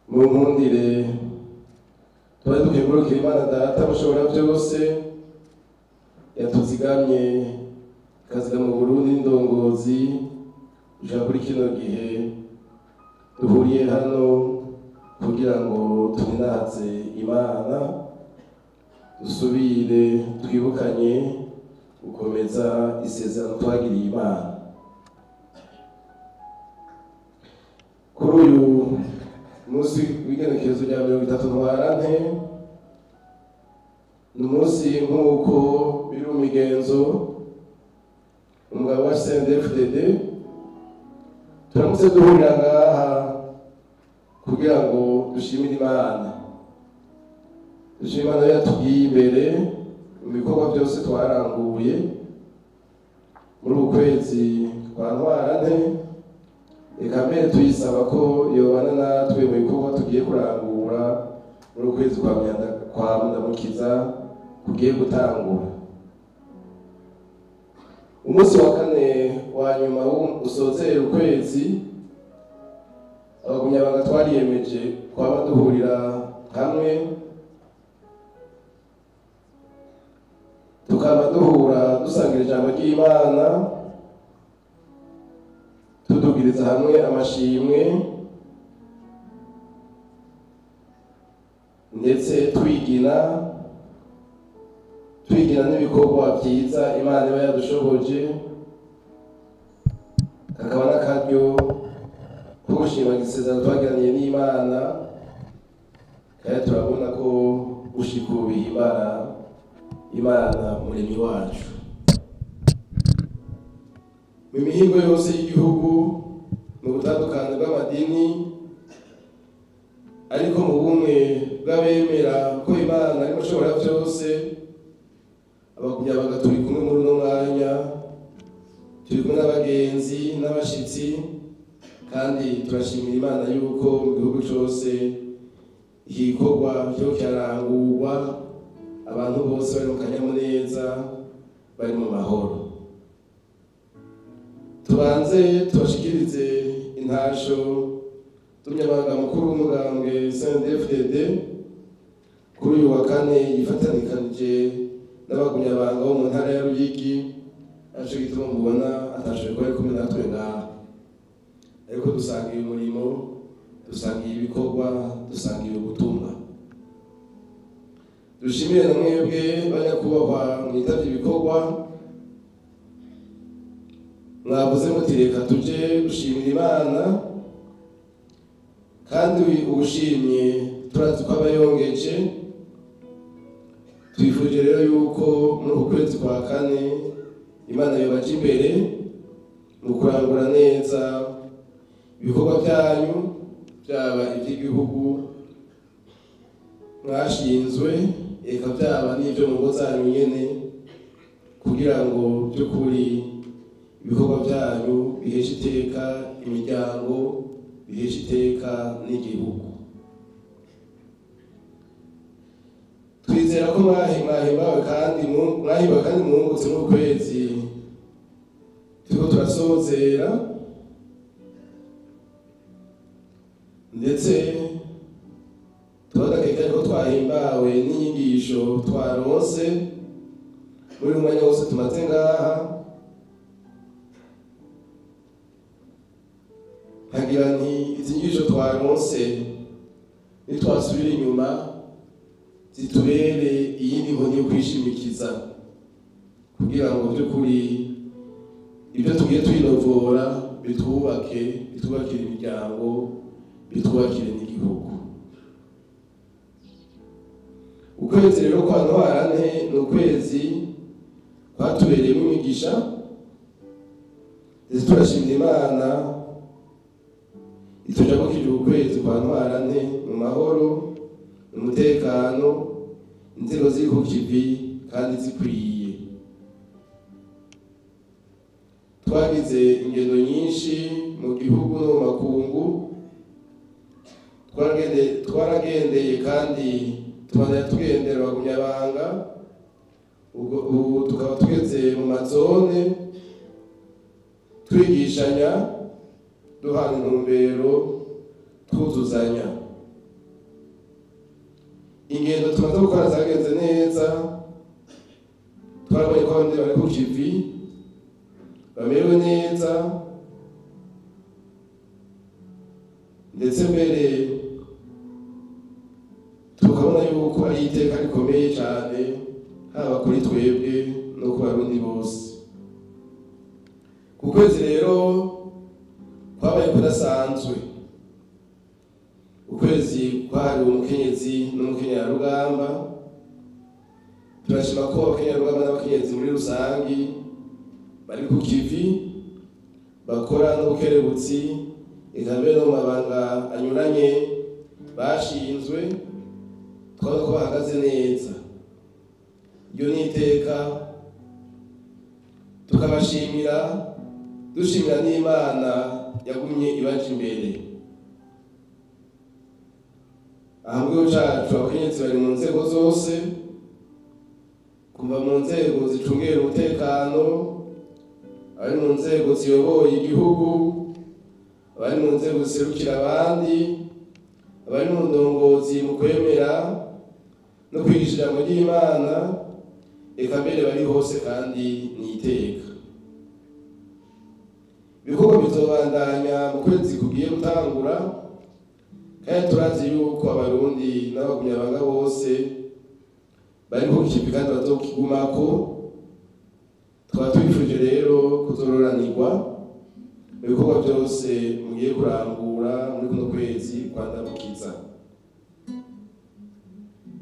Munkundire tuba dukengurukira Imana Data mushobora byose yatuzigamye ikazigama mu Burundi n'indongozi gushika kuri kino gihe duhuriye hano kugira ngo tuninaze Imana, dusubire twibukanye gukomeza isezerano twagiriye Imana. Kuri uyu munsi w'igenekerezo rya 30 Ntwarante ni umunsi nk'uko biri mu migenzo umugabo wa CNDD-FDD turamutse duhurira ngaha kugira ngo dushimire Imana, dushimire Imana yatugiye imbere mu bikorwa byose twaranguye muri uku kwezi kwa Ntwarante. Reka mbere tuyisaba ko yobana natwe mu bikorwa tugiye kurangura muri uku kwezi kwa Ndamukiza kugiye gutangura. Umunsi wa kane wa nyuma usozera ukwezi, abagumyabanga twariyemeje kwaba duhurira hamwe, tukaba duhura dusangira ijambo ry'Imana, tudugiriza hamwe amashimwe, ndetse twigina n'ibikorwa byiza Imana iba yadushoboje, kakaba n'akaryo ko gushima isezerano twagiraniye n'Imana, kandi turabona ko gushika ubu bihimbara Imana Umuremyi wacu. Mu mihingo yose y'igihugu, mu butandukane bw'amadini, ariko mu bumwe bw'abemera ko Imana ari mushobora byose, abagumyabanga turi kumwe muri uno mwanya, turi kumwe n'abagenzi n'abashitsi, kandi turashimira Imana yuko mu gihugu cose igikorwa cyo kirarangurwa, abantu bose bari mu kanyamuneza, bari mu mahoro. Tubanze tubashikirize intasho z'umunyamabanga mukuru w'umugambwe CNDD-FDD kuri uyu wa kane yifatanikanije n'abagumyabanga bo mu ntara ya Ruyigi, arico gituma mubona atashoboye kuba ari kumwe natwe ngaha, ariko dusangiye umurimo, dusangiye ibikorwa, dusangiye ubutumwa. Dushimire na mwebwe banyakubahwa mwitavye ibikorwa, mwavuze muti reka tuje gushimira Imana, kandi ubushimye turazi ko aba yongeje. Twifuje rero yuko muri uku kwezi kwa kane Imana yobaja imbere mu kurangura neza ibikorwa byanyu, byaba iby'igihugu mwashinzwe, eka byaba n'ibyo mu ngo zanyu nyene, kugira ngo by'ukuri ibikorwa byanyu biheshe iteka imiryango, biheshe iteka n'igihugu. Twizera ko mwahimbawe kandi mwungutse muri ukwezi turiko turasozera, ndetse tubadakeka ko twahimbawe n'inyigisho twaronse muri uyu mwanya wose tumaze ngaha. Nkagira nti izi nyigisho twaronse nitwasubira inyuma zitubere iyindi nkoni yo kwishimikiza, kugira ngo by'ukuri ibyo tugiye twinovora bitwubake, bitwubakire imiryango, bitwubakire n'igihugu. Ukwezi rero kwa Ntwarante ni ukwezi kwatubereyemo imigisha, ndetse turashimira Imana itujabukije ukwezi kwa Ntwarante mu mahoro, umutekano, inzego ziri ku kivi kandi zikwiye. Twagize ingendo nyinshi mu gihugu no mu makungu, twaragendeye kandi tubandanya tugendera abagumyabanga, ubu tukaba tugeze mu mazone twigishanya, duhana intumbero, twuzuzanya. Ingendo tumaze gukora zagenze neza, twarabonye ko abandi bari ku kivi bamerewe neza, ndetse mbere tukabona yuko ari iteka rikomeye cyane haba kuri twebwe no ku Barundi bose. Ku kwezi rero kwabaye kudasanzwe, ukwezi kwahariwe umukenyezi n'umukenyerarugamba. Turashima ko abakenyerarugamba n'abakenyezi muri rusangi bari ku kivi, bakora n'ubukerebutsi, eka mbere no mu mabanga anyuranye bashinzwe, twabona ko bahagaze neza. Iryo ni iteka, tukabashimira, dushimira n'Imana yagumye ibaje imbere. Aha mu gihugu cacu abakenyezi bari mu nzego zose, kuva mu nzego zicungera umutekano, abari mu nzego ziyoboye igihugu, abari mu nzego ziserukira abandi, abari mu ndongozi mu kwemera no kwigisha ijambo ry'Imana, eka mbere bari hose kandi ni iteka. Ibikorwa bizobandanya mu kwezi kugiye gutangura, kandi turazi yuko Abarundi n'abagumyabanga bose bari ku kivi kandi bazokigumako. Tukaba tubifuje rero kuzororanirwa mu bikorwa byose mugiye kurangura muri kuno kwezi kwa Ndamukiza,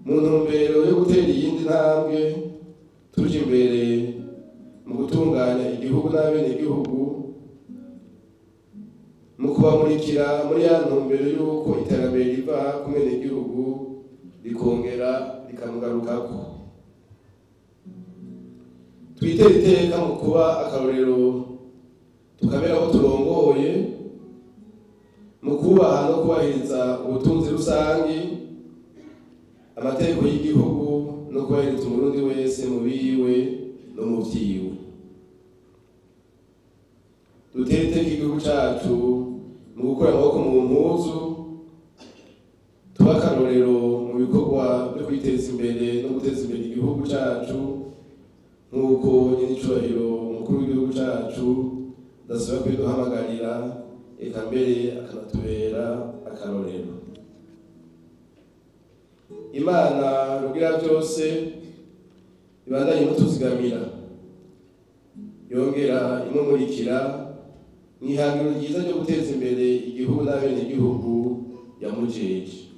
mu ntumbero yo gutera iyindi ntambwe tuje imbere mu gutunganya igihugu n'abenegihugu, mu kubamurikira muri ya ntumbero y'uko iterambere riva ku mwenegihugu rikongera rikamugarukako. Twitere iteka mu kuba akarorero, tukabera aho turongoye, mu kubaha no kubahiriza ubutunzi rusangi, amategeko y'igihugu, no kubahiriza Umurundi wese mu biwe no mu vyiwe. Dutere iteka igihugu cacu mu gukura amaboko mu mpuzu, tuba akarorero mu bikorwa byo kwiteza imbere no guteza imbere igihugu cacu, nk'uko nyenicubahiro umukuru w'igihugu cacu adasubira kubiduhamagarira, eka mbere akanatubera akarorero. Imana Rugira byose ibandanye imutuzigamira, yongera imumurikira mw'ihangiro ryiza ryo guteza imbere igihugu n'abenegihugu yamujeje.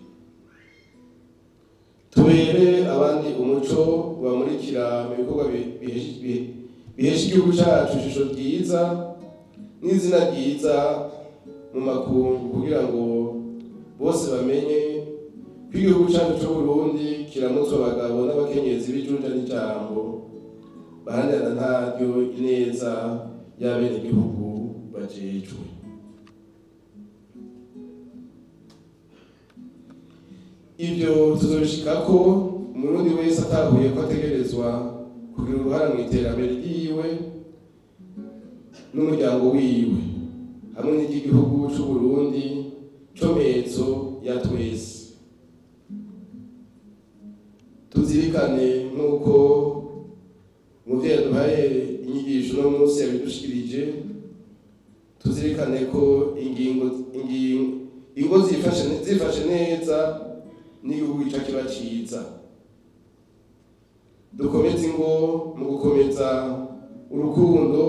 Tubere abandi umuco ubamurikira mu bikorwa bihesha igihugu cacu ishusho ryiza n'izina ryiza mu makungu, kugira ngo bose bamenye ko igihugu cacu c'Uburundi kiramutswa abagabo n'abakenyezi b'ijunja n'ijambo, baharanira ntaryo ineza y'abenegihugu bajejwe. Ivyo tuzobishikako Umurundi wese atahuye ko ategerezwa kugira uruhara mu iterambere ryiwe n'umuryango wiwe hamwe n'iry'igihugu c'Uburundi cometso ya twese. Tuzirikane nk'uko umuvyeyi yaduhaye inyigisho uno munsi yabidushikirije, tuzirikane ko ingo zifashe neza n'igihugu ica kiba ciza. Dukomeze ingo mu gukomeza urukundo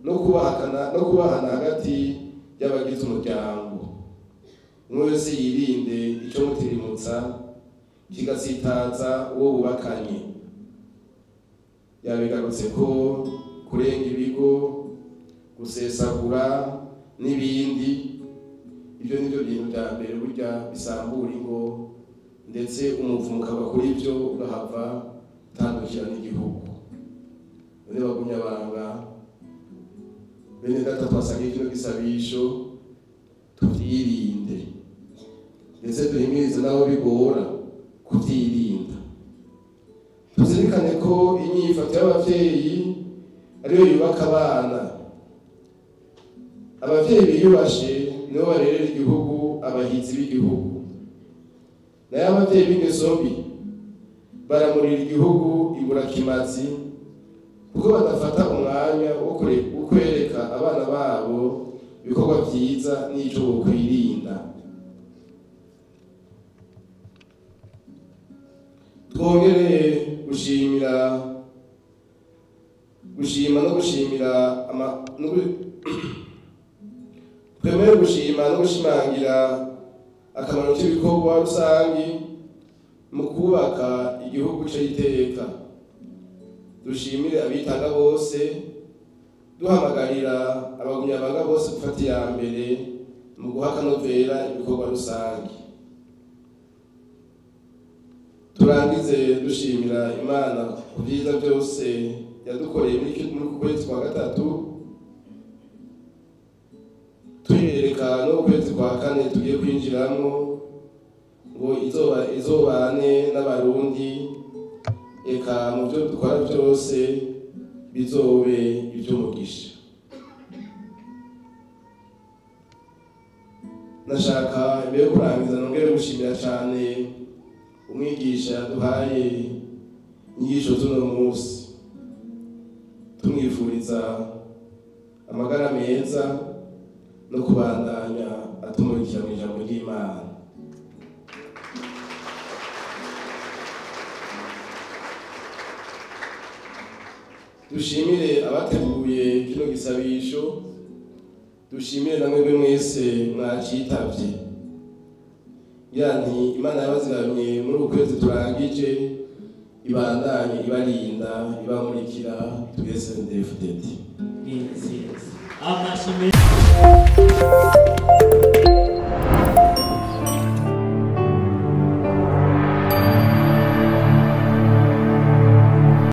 no kubahana hagati y'abagize umuryango. Umwe wese yirinde ico mutirimutsa kigasitaza uwo bubakanye. Yabigarutse ko kurenga ibigo, gusesagura n'ibindi, ibyo nivyo bintu vya mbere burya bisambura ingo, ndetse umuvumo ukaba kuri vyo ugahava utandukira n'igihugu. None bagumya banga bene data, twasangiye kino gisabisho, tuvyirinde ndetse duhimirize n'abo bigora kuvyirinda. Tuzirikane ko inyifato y'abavyeyi ariyo yubaka abana. Abavyeyi biyubashe nibo barerera igihugu, abahizi b'igihugu. Nayo abavyeyi b'ingeso mbi baramurira igihugu iburakimazi, kuko badafata umwanya wo kwereka abana babo ibikorwa vyiza n'ico bokwirinda. Twongere gushima no gushimira twemere gushima no gushimangira akamaro k'ibikorwa rusangi mu kubaka igihugu c'iteka. Dushimire abitanga bose, duhamagarira abagumyabanga bose gufata iya mbere mu guha akanovera ibikorwa rusangi. Turangize dushimira Imana ku vyiza byose yadukoreye muri uku kwezi kwa gatatu, tuyereka no kwezi kwa kane tugiye kwinjiramwo ngo izobane n'Abarundi, eka mu byo dukora byose bizobe iby'umugisha. Nashaka imbere yo kurangiza nongere gushimira cyane umwigisha yaduhaye inyigisho z'uno munsi, tumwifuriza amagara meza no kubandanya atumurikira mu ijambo ry'Imana. Dushimire abateguye kino gisabisho, dushimire namwe mwese mwacitavye. Yani Imana yabazigamye muri uku kwezi turangije, ibandanye ibarinda, ibamurikira twese ndefudeti. Yes, yes. Amashyi.